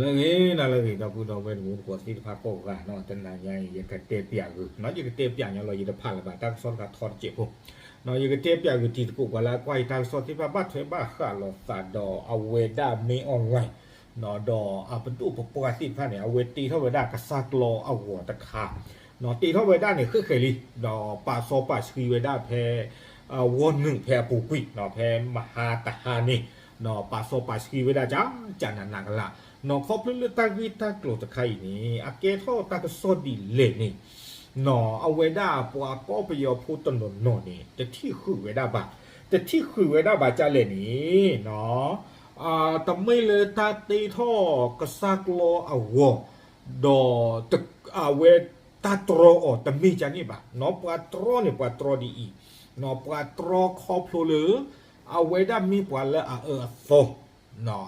လၢအဂ့ၤ နၤလၢအဂ့ၤ ဒီပုၢ်ဒီဝဲၢ်တံၤသကိးသ့ၣ်တဖၣ်ကိးဂၤနီၤ, တနၤညါအံၤ ယကတဲပၠးဂုာ်နီၤ, ယကတဲပၠးညါလီၤ ယတဖးလၢၤဘၣ် တၢ်ကစီၣ်တခါထီတစဲးဖိနီၤ, ယကတဲပၠးဂုာ်တံၤသကိးပှၤလၢအကွၢ်ယတၢ်ကစီၣ်သ့ၣ်တဖၣ် ဘၣ်ထွဲဘၣ်ဃးလိာ်သးဒီးအဝဲဒၣ် မင်းအောင်လှိုင် နီၤ, ဒီးအပဒိၣ်ပပှၢ်သ့ၣ်တဖၣ်န့ၣ် အဝဲတ့ထီၣ်ဝဲဒၣ်ကစၢ်ကျီအဂီၤတခါနီၤ, တ့ထီၣ်ဝဲဒၣ်န့ၣ် ဃဲးဃဲးလံ, ဒီးပာ်စီပာ်ဆှံဝဲဒၣ်ဖဲ ဝီနုာ်ဖဲအပူၤကွံာ်နီၤ, ဖဲမဟါတဟါန့ၣ်နီၤ, ပာ်စီပာ်ဆှံဝဲဒၣ်ကကနးနးကလး နီၤ, ခီဖျိလၢတၢ်ဂ့ၢ်တၢ်ကျိၤတခါအံၤန့ၣ် အကဲထီၣ်တၢ်ကစီၣ်ဒ်လဲၣ်န့ၣ်နီၤ, အဝဲဒၣ်ပှၤကီၢ်ပယီၤဖိတနီၤနီၤန့ၣ် တထံၣ်ဃုာ်ဝဲဒၣ်ဘၣ်, တထံၣ်ဃုာ်ဝဲဒၣ်ဘၣ်ကလဲၣ်န့ၣ်နီၤ, တမ့ၢ်လၢတၢ်တ့ထီၣ်ကစၢ်ကျီအဂီၤ ဒီး အဝဲတၢ်တြီအီၤတမ့ၢ်ကန့ၣ်ဘၣ်နီၤ, ပှၤတြီန့ၣ် ပှၤတြီဒ်အံၤနီၤ, ပှၤတြီခီဖျိလၢ အဝဲဒၣ်မ့ၢ်ပှၤလၢအအၢအသီ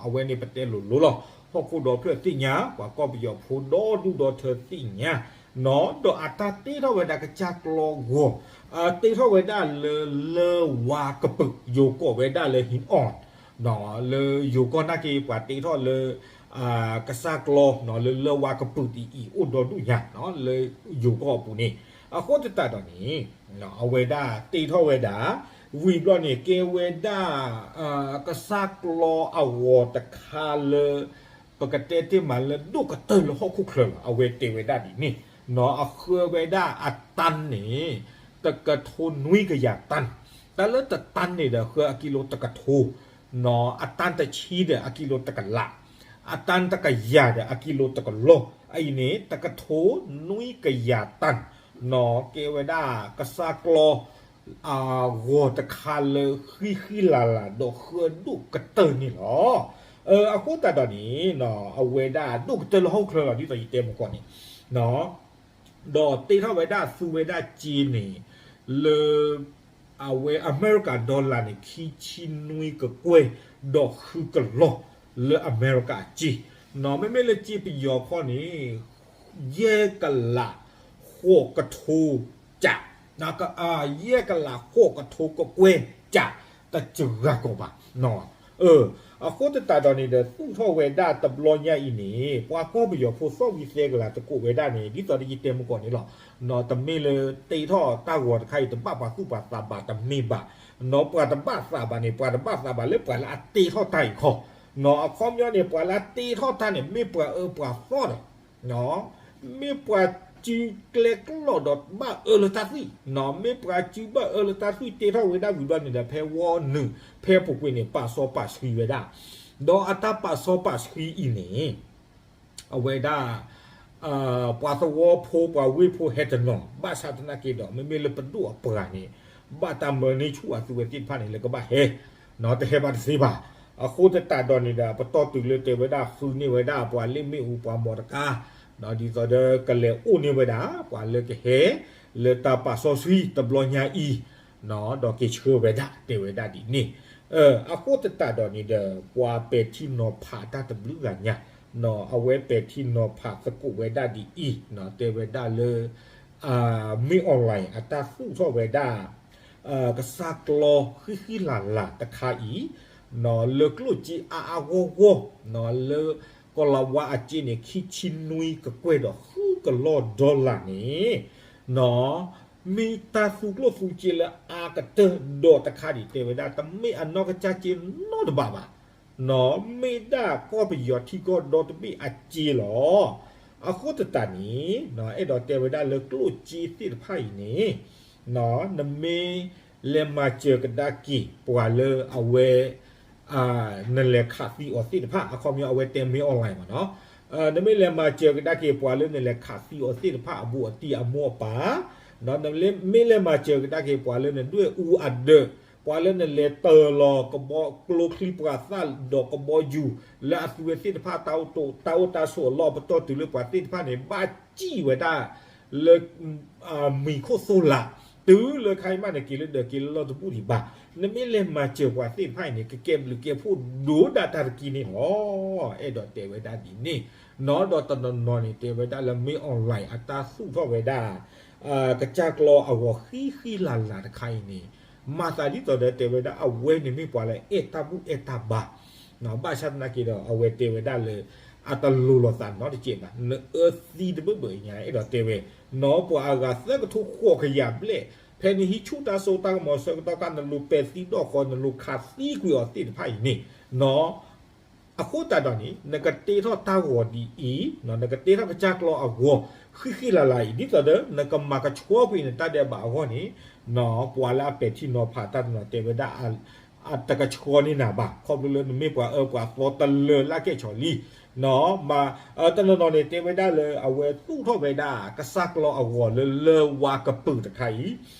အဝဲန့ၣ်ပတဲလိၤလိၤလီၤ, ဟီၣ်ခိၣ်ဒီဖျၢၣ်သ့ၣ်ညါ, ပှၤကီၢ်ပယီၤဖိဒီဒူၣ်ဒီထၢသ့ၣ်ညါနီၤ, ဒီးအတၢ်တ့ထီၣ်ဝဲဒၣ်ကစၢ်ကျီဂီၤ တ့ထီၣ်ဝဲဒၣ်လၢ လၢဝါကပုာ်, ယိၤကီၢ်ဝဲဒၣ်လၢ ဟံးအီၣ် လၢယိၤကီၢ်နာ်က့ ပှၤတ့ထီၣ်လၢ ကစၢ်ကျီ လၢလၢဝါကပုာ်ဒ်အံၤ အိၣ်ဒီဒူၣ်ညါ လၢယိၤကီၢ်အပူၤန့ၣ်, အဃိသတးဒီးန့ၣ် အဝဲဒၣ်တ့ထီၣ်ဝဲဒၣ် ဝံၤဘျီန့ၣ် ကဲဝဲဒၣ် ကစၢ်ကျီအဂီၤတခါလၢ ပကတဲတ့ၢ်မးလၢဒိၣ်ကတၢၢ်လၢဟီၣ်ခိၣ်ချၢလီၤ, အဝဲတဲဝဲဒၣ်ဒ်န့ၣ်နီၤ, အဃၢဝဲဒၣ်အတၢ်န့ၣ် တကထိနွံကယၤတၢ်, တၢ်လၢတတၢ်န့ၣ်ဒီးဃၢအကံလိတကထိ နီၤ, အတၢ်တဆံဒီးအကံလိတကလး, အတၢ်တကယၤဒီးအကံလိတကလီၢ်, အအံၤန့ၣ် တကထိနွံကယၤတၢ် နီၤ, ကဲဝဲဒၣ်ကစၢ်ကျီ အဂီၤတခါလၢဃံဃံလၤလၤဒီးဃၢဒိၣ်ကတၢၢ်န့ၣ်လီၤ. အဃိသတးဒီးန့ၣ် အဝဲဒၣ်ဒိၣ်ကတၢၢ်လၢဟီၣ်ခိၣ်ချၢလီၤ ဒ်သိးယတဲမုၢ်ကီၢ်န့ၣ် ဒီးတ့ထီၣ်ဝဲဒၣ်သူဝဲဒၣ်စ့န့ၣ် လၢ အဝဲအမဲရကၤ dollar န့ၣ် ခံဆံနွံကကွဲၢ် ဒီးဃုကလီၢ် လၢအမဲရကၤအစ့, နီၤ, မ့မ့ၢ်လၢစ့ပယီၤခီန့ၣ် ယဲၢ်ကလးဃိးကထိကး, ယဲၢ်ကလးဃိးကထိကကွဲၢ်ကး တစှၤကီးဘၣ်. အဃိသတးဒီးန့ၣ်ဒီး သူၣ်ထီၣ်ဝဲဒၣ်တဘျီညါအံၤန့ၣ် ပှၤကီၢ်ပယီၤဖိသီၣ်ဝံၤသဲကလၤသကိးဝဲဒၣ်န့ၣ် ဒ်သိးဒီးယတဲမုၢ်ကီၢ်န့ၣ်လီၤ. နီၤ, တမ့ၢ်လၢတ့ထီၣ်တၢ်ဂီၤတခါအံၤ တဘၣ်ပှၤသူၣ်ပှၤသးဘၣ် တမ့ၢ်ဘၣ်. နီၤ, ပှၤတဘၣ်သးဘၣ်န့ၣ် ပှၤတဘၣ်သးဘၣ်လၢပှၤလၢအတ့ထီၣ်တၢ်အံၤခီ, နီၤ, အခီပညီန့ၣ် ပှၤလၢအတ့ထီၣ်တၢ်န့ၣ် မ့ၢ်ပှၤအၢပှၤသီဒီး မ့ၢ်ပှၤစုကျဲကျိာ်ဒီးဘၣ်အၢလၢတၢ်သွံၣ်, နီၤ, မ့ၢ်ပှၤစုဘၣ်အၢလၢတၢ်သွံၣ် တ့ထီၣ်ဝဲဒၣ်ဝံၤဘျီန့ၣ်ဒီး ဖဲဝီနုာ် ဖဲအပူၤကွံာ်န့ၣ် ပာ်စီပာ်ဆှံဝဲဒၣ်, ဒီးအတၢ်ပာ်စီပာ်ဆှံအံၤန့ၣ် အဝဲဒၣ် ပှၤသဝီဖိ ပှၤဝ့ၢ်ဖိဟဲတနီၤ ဘၣ်ဆၣ်သနာ်က့ဒီး မ့မ့ၢ်လၢပဒိၣ်အပှၤန့ၣ် ဘၣ်တၢ်မၢန့ၢ်ဆူၣ်အသုဝဲသ့ၣ်တဖၣ်န့ၣ် လၢကဘၣ်ဟဲ နီၤ, တဟဲဘၣ်တသ့ဘၣ်. အဃိသတးဒီးန့ၣ်ဒီး ပတီၢ်တုၤလၢတဲဝဲဒၣ်ဃုန့ၢ်ဝဲဒၣ်ပှၤလ့ၣ်မ့ၣ်အူပှၤမီတကါ, နီၤ, ဒ်သိးဒီးကလဲၤအိၣ်န့ၢ်ဝဲဒၣ် ပှၤလၢကဟဲ လၢတၢ်ပာ်စီဆှံတဘျီညါအံၤ, နီၤ, ဒီးက့ၤဆှၢဝဲဒၣ် တဲဝဲဒၣ်ဒ်န့ၣ်. အဃိသတးဒီးန့ၣ်ဒီး ပှၤပဲာ်ထံနီၤဖးတၢ်တဘျုးဂၤညါ, နီၤ, အဝဲပဲာ်ထံနီၤဖးသကိးဝဲဒၣ်ဒ်အံၤ, နီၤ, တဲဝဲဒၣ်လၢ မင်းအောင်လှိုင် အတၢ်သူၣ်ထီၣ်ဝဲဒၣ် ကစၢ်ကျီဃံဃံလၤလၤတခါအံၤ, နီၤ, လၢကျိၣ်စ့အါအါဂီၢ်ဂီၢ်, နီၤ, လၢကီၤလၤဝါအစ့န့ၣ် ခံဆံနွံကကွဲၢ်ဒီးဃုကလီၢ် dollar န့ၣ်, နီၤ, မ့ၢ်တၢ်သူကျိၣ်သူစ့လၢအါကတၢၢ်ဒီးတခါဒံး တဲဝဲဒၣ် တမ့ၢ်အနီၢ်ကစၢ်စ့နီတဘ့ၣ်ဘၣ်, နီၤ, မ့ၢ်ဒၣ်ကီၢ်ပယီၤထံကီၢ်ဒီတဘ့ၣ်အစ့လီၤ. အဃိသတးန့ၣ် နီၤ, အဲၣ်ဒိးတဲဝဲဒၣ်လၢကျိၣ်စ့သ့ၣ်တဖၣ်အံၤန့ၣ် နီၤ, နမ့ၢ်လဲၤမၤစၢၤကဒါက့ၤပှၤလၢအဝဲ နလဲၤခးသံအီၤသ့ၣ်တဖၣ်, အခီပညီအဝဲတဲ မင်းအောင်လှိုင် မ့ၢ်နီၤ, နမ့ၢ်လဲၤမၤစၢၤကဒါက့ၤပှၤလၢနလဲၤခးသံအီၤသ့ၣ်တဖၣ် အဘူးအတံၢ်အမိၢ်အပၢ်, နီၤ, နမ့ၢ်လဲၤမၤစၢၤကဒါက့ၤပှၤလၢနဒွဲၣ်အူအဒၢး, ပှၤလၢနလဲၤတၢၤလီၤကဘီကျိချံပှၤသၣ်ဒီးကဘီယူၤ လၢအသုဝဲသ့ၣ်တဖၣ် တၢ်အိၣ်တၢ်အိၣ်တၢ်ဆိးအလီၢ် ပတီၢ်တုၤလၢပှၤသ့ၣ်တဖၣ်န့ၣ် ဘၣ်စံၣ်ဝဲဒၣ်လၢ မံၤခိၣ်သိလး, တုၤလၢခါအံၤမးန့ၣ် က့ၤလၢဒၢးက့ၤလၢလီၢ်တဘူၣ်ဒံးဘၣ်. နမ့ၢ်လဲၤမၤစၢၤပှၤသ့ၣ်တဖၣ်အံၤန့ၣ် ကကဲဘျုးကဲဖှိၣ်ဒိၣ်ဒၣ်တၢ်တက့ၢ်န့ၣ်လီၤ. အဲၣ်ဒိးတဲဝဲဒၣ်ဒ်န့ၣ်, နီၤ, ဒီးတနီၤနီၤန့ၣ် တဲဝဲဒၣ်လၢ မင်းအောင်လှိုင် အတၢ်သူၣ်ထီၣ်ဝဲဒၣ် ကစၢ်ကျီအဂီၤဃံဃံလၤလၤတခါအံၤန့ၣ် မၤသးဒ်သိးဒီးတဲဝဲဒၣ် အဝဲန့ၣ်မ့ၢ်ပှၤလၢအဲၣ်တၢ်ဘူၣ်အဲၣ်တၢ်ဘါ, ဘၣ်ဆၣ်သနာ်က့ဒီး အဝဲတဲဝဲဒၣ်လၢ အတလိၤလိာ်သးနီတစဲးဘၣ်. နအၢသံတဘၢၣ်ဘၢၣ်ညါ အဲၣ်ဒိးတဲဝဲ, နီၢ် ပှၤအဂၤသၢကထိဃိးကယၤဘျဲၣ်, ဖဲနဟံးဆူၣ်တၢ်စိတၢ်ကမီၤဆၢကတီၢ်ခါ နလိၤပဲာ်သံဒီၣ်ဃီ နလိၤခးသံကွံာ်အီၤသ့ၣ်တဖၣ်အံၤန့ၣ်, နီၢ် အဃိသတးဒီးန့ၣ် နကတ့ထီၣ်တၢ်ဂီၤဒ်အံၤ, နီၢ် နကတ့ထီၣ်ကစၢ်ကျီအဂီၤ ဃံဃံလၤလၤအံၤ ဒ်သိးဒီး နကမၤကဆှီကွံာ်နတၢ်ဒဲးဘးအဂီၢ်န့ၣ်, နီၢ် ပှၤလၢအပဲာ်ထံနီၤဖးတၢ်တနီၤတဲဝဲဒၣ် အတကဆှီန့ၢ်နၤဘၣ်, ခီဖျိလၢနမ့ၢ်ပှၤအၢပှၤသီတလၢလၢကဲၣ်ဆိးလံ, နီၢ် မၤ တနီၤနီၤန့ၣ် တဲဝဲဒၣ်လၢအဝဲသူၣ်ထီၣ်ဝဲဒၣ် ကစၢ်ကျီအဂီၤလၢလၢဝါကပုာ်တခါအံ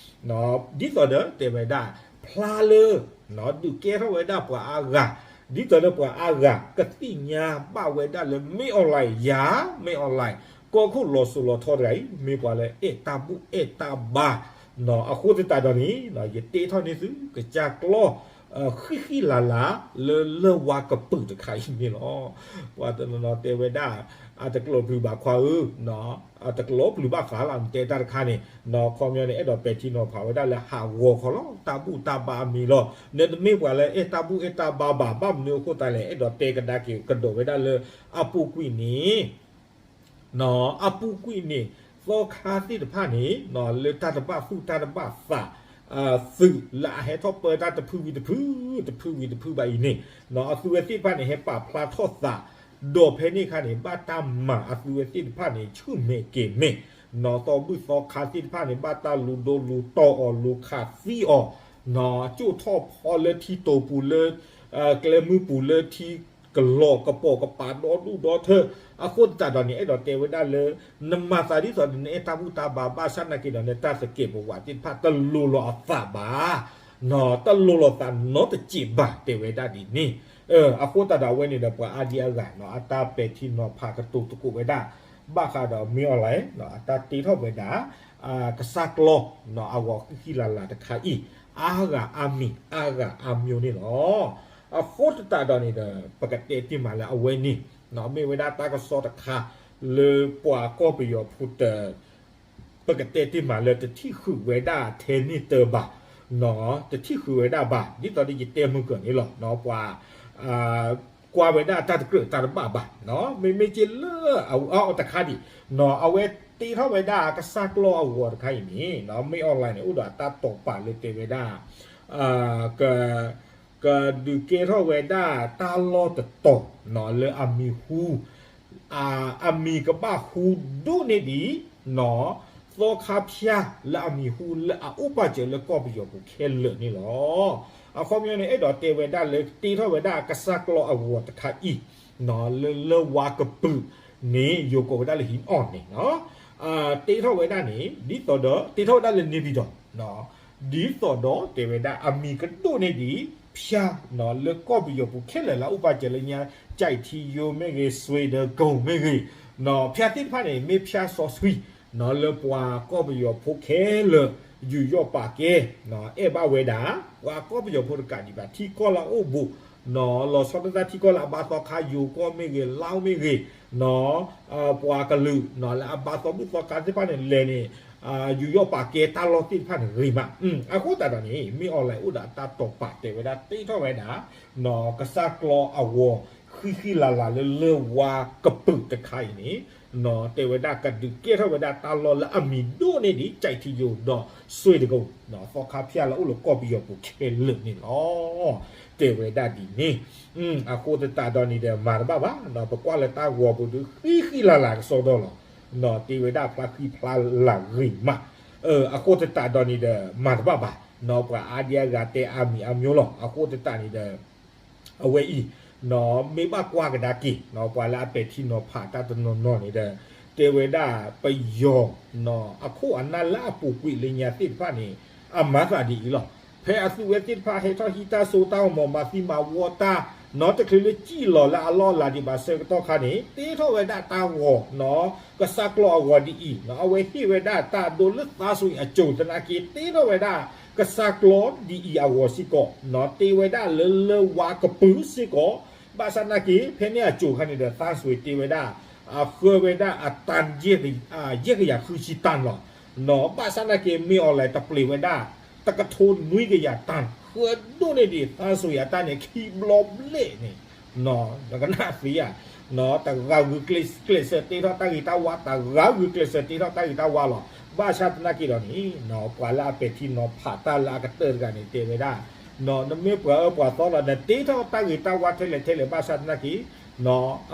ၤ, ဒ်သိးဒီးတဲဝဲဒၣ် ဖျါလၢ ဒုးကဲထီၣ်ဝဲဒၣ်ပှၤအါဂၤ, ဒ်သိးလၢပှၤအါဂၤ ကသ့ၣ်ညါဘၣ်ဝဲဒၣ်လၢ မင်းအောင်လှိုင် ယၤ မင်းအောင်လှိုင် ကီၢ်ခိၣ်လီၤစိၤလီၤထီတဂၤအံၤ မ့ၢ်ပှၤလၢအဲၣ်တၢ်ဘူၣ်အဲၣ်တၢ်ဘါ, နီၢ် အဃိသတးဒီးန့ၣ် ယတ့ထီၣ်န့ၢ်သု ကစၢ်ကျီ ဃံဃံလၤလၤ လၢလၢဝါကပုာ်တခါအံၤန့ၣ်လီၤ. ပှၤတနီၤနီၤတဲဝဲဒၣ် အတကျိးပျုၤဘၣ်ခွါဧၢ, အတကျိးပျုၤဘၣ်ဃးလီၤ နတဲတၢ်တခါန့ၣ်, နီၢ် ခီပညီန့ၣ် အဲၣ်ဒိးပဲာ်ထံနီၤဖးဝဲဒၣ်လၢဟးဂီၤခီလီၤ တၢ်ဘူၣ်တၢ်ဘါအမံၤလီၤ. နတမ့ၢ်ပှၤလၢအဲၣ်တၢ်ဘူၣ်အဲၣ်တၢ်ဘါဘၣ်, ဘၣ်မနုၤအဃိသတးလဲၣ် အဲၣ်ဒိးတဲကဒါက့ၤကဒီးဝဲဒၣ်လၢ အပူၤကွံာ်န့ၣ် နီၢ် အပူၤကွံာ်န့ၣ် သီခါသ့ၣ်တဖၣ်န့ၣ် နီၢ် လၢတၢ်တဘၣ်သူၣ်တၢ်တဘၣ်သး သုးလၢအဟဲထီၣ်ပၢတၢ်တဖုဝံၤတဖု တဖုဝံၤတဖုဘၣ်အံၤန့ၣ်, နီၢ် အသုးဝဲသ့ၣ်တဖၣ်န့ၣ် ဟဲပာ်ဖျါထီၣ်သး, ဒီးဖဲန့ၣ်အခါန့ၣ် ဘၣ်တၢ်မၤအသုးဝဲသ့ၣ်တဖၣ်န့ၣ် ဆူၣ်မဲာ်ကဲၤမဲာ်, နီၢ် သီဘူၣ်သီခါသ့ၣ်တဖၣ်န့ၣ် ဘၣ်တၢ်လူၤဒိလူၤတီၤအီၤ လူၤခးသံအီၤ, နီၢ် ကၠိၣ်ထီၣ်ဖီလၢထံတိာ်ပူၤလၢ ကျဲမုၢ်ပူၤလၢထံကလီၤကပိာ်ကပၤဒီဒူၣ်ဒီထၢ, အဃိသတးဒီးန့ၣ် အဲၣ်ဒိးတဲဝဲဒၣ်လၢ နမၤသးဒ်သိးဒီး နအဲၣ်တၢ်ဘူၣ်တၢ်ဘါ ဘၣ်ဆၣ်နာ်က့ဒီး နတၢ်သကဲးပဝးသ့ၣ်တဖၣ် တလိၤလီၤအသးဘၣ်, နီၢ် တလိၤလီၤသးနီတစဲးဘၣ် တဲဝဲဒၣ်ဒ်န့ၣ်, အဃိသတးဒီးအဝဲန့ၣ်ဒီး ပှၤအါဒံအါဂၤ နီၢ် အတၢ်ပဲာ်ထံနီၤဖးကတိၤသကိးဝဲဒၣ် ဘၣ်ဃးဒီး မင်းအောင်လှိုင် နီၢ် အတၢ်တ့ထီၣ်ဝဲဒၣ် ကစၢ်ကျီ နီၢ် အဂီၤဃံဃံလၤလၤတခါအံၤ အါဂၤအါမံၤ အါဂၤအါမံၤန့ၣ်လီၤ. အဃိသတးဒီးန့ၣ်ဒီး ပကတဲတ့ၢ်မးလၢအဝဲန့ၣ် နီၢ် မ့ၢ်ဝဲဒၣ်တၢ်ကစီၣ်တခါ လၢပှၤကီၢ်ပယီၤဖိတ ပကတဲတ့ၢ်မးလၢတထံၣ်ဃုာ်ဝဲဒၣ်ထဲန့ၣ်တၢ်ဘၣ်, နီၢ် တထံၣ်ဃုာ်ဝဲဒၣ်ဘၣ် ဒ်သိးဒီးယတဲမုၢ်ကၢၢ်န့ၣ်လီၤ. နီၢ် ပှၤ ကွၢ်ဝဲဒၣ်တၢ်တကြၢးတၢ်တဘၣ်ဘၣ်, နီၢ် မ့မ့ၢ်က့လၢအအီၣ်တခါဒံး, နီၢ် အဝဲတ့ထီၣ်ဝဲဒၣ်ကစၢ်ကျီအဂီၤတခါအံၤန့ၣ် နီၢ် မင်းအောင်လှိုင် န့ၣ် အိၣ်ဒီးအတၢ်တိာ်ပာ်လၢတဲဝဲဒၣ် က ကဒုးကဲထီၣ်ဝဲဒၣ်တၢ်လီၢ်တတီၤ နီၢ် လၢအမံၤဟူ အမံၤကဘၣ်ဟူဒိၣ်န့ၢ်ဒံး နီၢ် သီခါဖၠၣ်လၢအမံၤဟူလၢအအိၣ်ပာ်စၢၤလၢကီၢ်ပယီၤပူၤခဲလၢာ်န့ၣ်လီၤ. အခီပညီန့ၣ် အဲၣ်ဒိးတဲဝဲဒၣ်လၢတ့ထီၣ်ဝဲဒၣ်ကစၢ်ကျီအဂီၤတခါအံၤ နီၢ် လၢလၢဝါကပုာ်န့ၣ် ယိၤကိးဝဲဒၣ်လၢဟံးအီၣ်န့ၣ် နီၢ် တ့ထီၣ်ဝဲဒၣ်န့ၣ် ဒ်သိးဒီး တ့ထီၣ်ဝဲဒၣ်လၢန့ၣ်ပံၤဒီး ဒ်သိးဒီးတဲဝဲဒၣ်အမံၤကဒိၣ်န့ၢ်ဒံး ဖၠၣ် နီၢ် လၢကီၢ်ပယီၤပူၤခဲလၢာ်လၢအအိၣ်ပာ်စၢၤလၢညါ ကၠဲးထံယိၤမ့ၢ်ဂ့ၤ စွ့ဒၢကိၣ်မ့ၢ်ဂ့ၤ နီၢ် ဖၠၣ်သ့ၣ်တဖၣ်န့ၣ် မ့ၢ်ဖၠၣ်စီဆှံ နီၢ် လၢပှၤကီၢ်ပယီၤဖိခဲလၢာ် ယူးယီၣ်ပာ်ကဲ နီၢ် အဲၣ်ဘၣ်ဝဲဒၣ် ပှၤကီၢ်ပယီၤဖိတကးဒံးဘၣ် ထံကီၢ်လၢအအိၣ်ဘူး နီၢ် လီၤဆီဒၣ်တၢ်ထံကီၢ်လၢအဘါသီခါ ယိၤကီၢ်မ့ၢ်ဂ့ၤ လါမ့ၢ်ဂ့ၤ နီၢ် ပှၤကလုာ် နီၢ် လၢအဘါသီဘူၣ်သီခါသ့ၣ်တဖၣ်န့ၣ် လဲၤန့ၣ် ယူးယီၣ်ပာ်ကဲတၢ်လီၢ်သ့ၣ်တဖၣ်န့ၣ်ဂ့ၤမး, အဃိသတးဒီးန့ၣ် မင်းအောင်လှိုင် အိၣ်ဒီးအတၢ်တိာ်ပာ်တဲဝဲဒၣ်တ့ထီၣ်ဝဲဒၣ် နီၢ် ကစၢ်ကျီအဂီၤ ဃံဃံလၤလၤလၢလၢဝါကပုာ်တခါအံၤန့ၣ် နီၢ် တဲဝဲဒၣ်ကဒုးကဲထီၣ်ဝဲဒၣ်တၢ်လီၢ်လၢအမံၤဒိၣ်န့ၢ်ဒံး ကၠဲးထံယိၤဒီး စွ့ဒၢကိၣ် နီၢ် သီခါဖၠၣ်လၢအအိၣ်လၢကီၢ်ပယီၤပူၤခဲလၢာ်န့ၣ်လီၤ. တဲဝဲဒၣ်ဒ်န့ၣ် အဃိသတးဒီးန့ၣ်ဒီး မၤတဘၣ်ဘၣ် နီၢ် ပကွၢ်လၢတၢ်ဂီၤပူၤဒီး ဃံဃံလၤလၤကစီဒီလီၤ, နီၢ် တဲဝဲဒၣ်ဖျါဃံဖျါလၤဂ့ၤမး, အဃိသတးဒီးန့ၣ်ဒီး မၤတဘၣ်ဘၣ် နီၢ် ပှၤအါဒံအါဂၤတဲအါမံၤအါမံၤလီၤ, အဃိသတးန့ၣ်ဒီး အဝဲအံၤ နီၢ် မ့ၢ်ဘၣ်ကွၢ်ကဒါက့ၤ နီၢ် ပှၤလၢအပဲာ်ထံနီၤဖးတၢ်တနီၤနီၤန့ၣ်ဒီး တဲဝဲဒၣ်ပယီၤ နီၢ် အခိၣ်အနၢ်လၢအပူၤကွံာ်လၢညါသ့ၣ်တဖၣ်န့ၣ် အမၤသးဒ်အံၤလီၤ. ဖဲအသုးဝဲသ့ၣ်တဖၣ်ဟဲထီၣ်ဟံးတၢ်စိတၢ်ကမီၤ မၤသံမၤဝီတၢ် နီၢ် တချုးလၢစံၣ်လီၤလၢအလီၢ်အလၤဒံးဘၣ်ဆၢကတီၢ်ခါန့ၣ် တ့ထီၣ်ဝဲဒၣ်တၢ်ဂီၤ နီၢ် ကစၢ်ကျီအဂီၤဒ်အံၤ နီၢ် အဝဲဟ့ၣ်ဝဲဒၣ်တၢ်ဒိလၢသးစူၤအစိၤသနာ်က့ တ့ထီၣ်ဝဲဒၣ် ကစၢ်ကျီဒ်အံၤအဂီၤစ့ၢ်ကီး နီၢ် တ့ဝဲဒၣ်လၢလၢဝါကပုာ်စ့ၢ်ကီး, ဘၣ်ဆၣ်နာ်က့ ဖဲန့ၣ်အစိၤခါန့ၣ်ဒီး သးစူၤတ့ဝဲဒၣ် အဃၢဝဲဒၣ်အတၢ် ယဲၢ်ကယၤဃုဆံတၢ်လီၤ, နီၢ် ဘၣ်ဆၣ်နာ်က့ မင်းအောင်လှိုင် တပျ့ၤဝဲဒၣ် တကထိနွံကယၤတၢ် ဃၢဒိၣ်န့ၢ်ဒံး သးစူၤအတၢ်န့ၣ် ခံဘျီဘျဲၣ်န့ၣ် နီၢ် နကနၣ်သ့ဧါ တဂၤဂုာ်ကျဲးစၢးတ့ထီၣ်တၢ်ဂ့ၤတၢ်ဝါ, တဂၤဂုာ်ကျဲးစၢးတ့ထီၣ်တၢ်ဂ့ၤတၢ်ဝါလီၤ. ဘၣ်ဆၣ်သနာ်က့ဒီးန့ၣ် ပှၤလၢအပဲာ်ထံနီၤဖးတၢ်လၢအကတၢၢ်တဂၤန့ၣ် တဲဝဲဒၣ် နမ့ၢ်ပှၤအၢပှၤသီဒီး နတ့ထီၣ်တၢ်ဂ့ၤတၢ်ဝါထဲလဲၣ်ထဲလဲၣ် ဘၣ်ဆၣ်သနာ်က့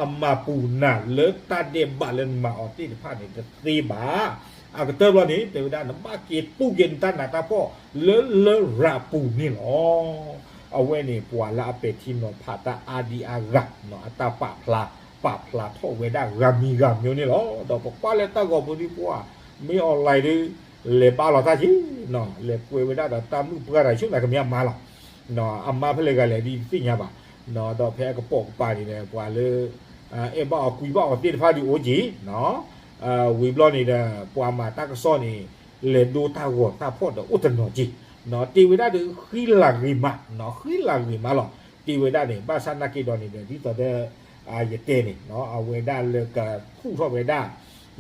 အမၤပူၤနၤလၢတၢ်ဒဲးဘးလၢနမၤအီၤသ့ၣ်တဖၣ်န့ၣ် တသ့ဘၣ်. အကတၢၢ်ဘျီန့ၣ် တဲဝဲဒၣ် နဘၣ်က့ၤတူၢ်က့ၤနတၢ်နးတၢ်ဖှီၣ်လၢလရာ်ပူၤန့ၣ်လီၤ. အဝဲန့ၣ် ပှၤလၢအပဲာ်ထံနီၤဖးတၢ်အါဒံအါဂၤ အတၢ်ပာ်ဖျါ ပာ်ဖျါထီၣ်ဝဲဒၣ်ဂၤမံၤဂၤမံၤန့ၣ်လီၤ. ဒီးပကွၢ်လၢတၢ်ဂီၤပူၤဒ်ပှၤ မ့ၢ် online ဒ် လဲၤဘါလီၤတၢ်က့ၤ လဲၤကွဲးဝဲဒၣ်ဒီးတၢ်မုၣ်ပှၢ်တၢ်ဆူၣ်န့ၣ် ကမ့ၢ်အမါလီၤ. အမါဖဲလဲၣ်ဂၤလဲၣ်ဒ်တသ့ၣ်ညါဘၣ်. ဒီးဖဲအကပိာ်ကပၤန့ၣ်ဒီး ပှၤလၢ အဲၣ်ဘၣ်အီၤကွံဘၣ်အီၤသ့ၣ်တဖၣ်ဒုးအိၣ်က့ၤ ဝံၤဘျီန့ၣ်ဒီး ပှၤမၤတၢ်ကစီၣ်န့ၣ် လဲၤဒိတၢ်ဂီၤတၢ်ဖီၣ်ဒီးအိၣ်တနီၤက့ၤ တ့ဝဲဒၣ်ဒီးဃံလၤဂ့ၤမး, ဃံလၤဂ့ၤမးလီၤ. တ့ဝဲဒၣ်န့ၣ် ဘၣ်ဆၣ်သနာ်က့ဒီးန့ၣ်ဒီး ဒ်သိးဒီး ယတဲန့ၣ် အဝဲဒၣ်လၢကဖူၣ်ထီၣ်ဝဲဒၣ်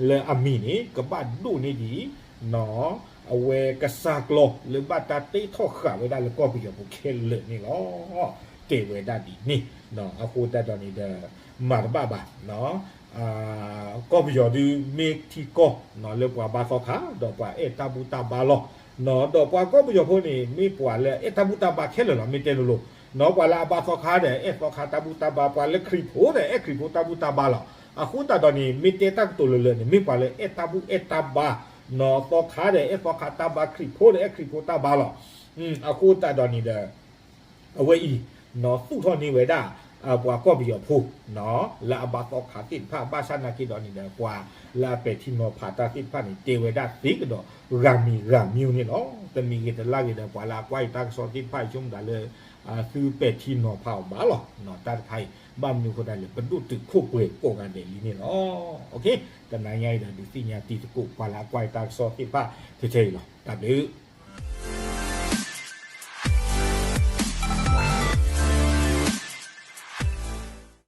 လၢအမံၤန့ၣ် ကဘၣ်ဒိၣ်န့ၢ်ဒံး အဝဲကစၢ်ကျီလၢဘၣ်တၢ်တ့ထီၣ်ဃာ်ဝဲဒၣ်လၢကီၢ်ပယီၤပူၤခဲလၢာ်န့ၣ်လီၤ. တဲဝဲဒၣ်ဒ်န့ၣ် အဃိသတးဒီးန့ၣ်ဒီး မၤတဘၣ်ဘၣ် ကီၢ်ပယီၤဒုးမ့ၢ်ထံကီၢ် လၢပှၤဘါသီခါ ဒီးပှၤအဲၣ်တၢ်ဘူၣ်တၢ်ဘါလီၤ. ဒီးပှၤကီၢ်ပယီၤဖိန့ၣ် မ့ၢ်ပှၤလၢအဲၣ်တၢ်ဘူၣ်တၢ်ဘါခဲလၢာ်လီၤ. မ့ၢ်တဲလိၤလိၤ ပှၤလၢအဘါသီခါဒီး အဲၣ်သီခါတၢ်ဘူၣ်တၢ်ဘါ, ပှၤလၢခရံာ်ဖိဒီးအဲၣ်ခရံာ်ဖိတၢ်ဘူၣ်တၢ်ဘါလီၤ. အဃိသတးဒီးန့ၣ် မ့ၢ်တဲတၢ်ကတိၤလၢာ်လၢာ်န့ၣ် မ့ၢ်ပှၤလၢအဲၣ်တၢ်ဘူၣ်အဲၣ်တၢ်ဘါ, သီခါဒီးအဲၣ်သီခါတၢ်ဘါ, ခရံာ်ဖိဒီးအဲၣ်ခရံာ်ဖိတၢ်ဘါလီၤ. အဃိသတးဒီးန့ၣ်ဒီး အဝဲအံၤ သူၣ်ထီၣ်န့ၢ်ဝဲဒၣ် ပှၤကီၢ်ပယီၤဖိ လၢအဘါသီခါသ့ၣ်တဖၣ် ဘၣ်ဆၣ်သနာ်က့ဒီးန့ၣ်ဒီး ပှၤလၢအပဲာ်ထံနီၤဖးတၢ်သ့ၣ်တဖၣ်န့ၣ် တဲဝဲဒၣ်သ့ကဒီး ဂၤမံၤဂၤမံၤန့ၣ်လီၤ. တမံၤဂ့ၤတလၢ်ဂ့ၤဒီး ပှၤလၢအကွၢ်အံၤတၢ်ကစီၣ်သ့ၣ်တဖၣ် ဆိကမိၣ်ဒၣ်လၢ သုပဲာ်ထံနီၤဖးအီၤဘၣ်လီၤ. တၢ်တခါအံၤ ဘၣ်မနုၤအဃိသတးလဲၣ် ပဒိၣ်တုာ်ခိၣ်ပှဲၤကိးဂၤဒဲးလံန့ၣ်လီၤ. တနၤညါအံၤဒီး ဒုးသ့ၣ်ညါတံၤသကိး ပှၤလၢအကွၢ်အံၤတၢ်ကစီၣ်သ့ၣ်တဖၣ် ထဲထဲအံၤလီၤ. တၢ်ဘျုး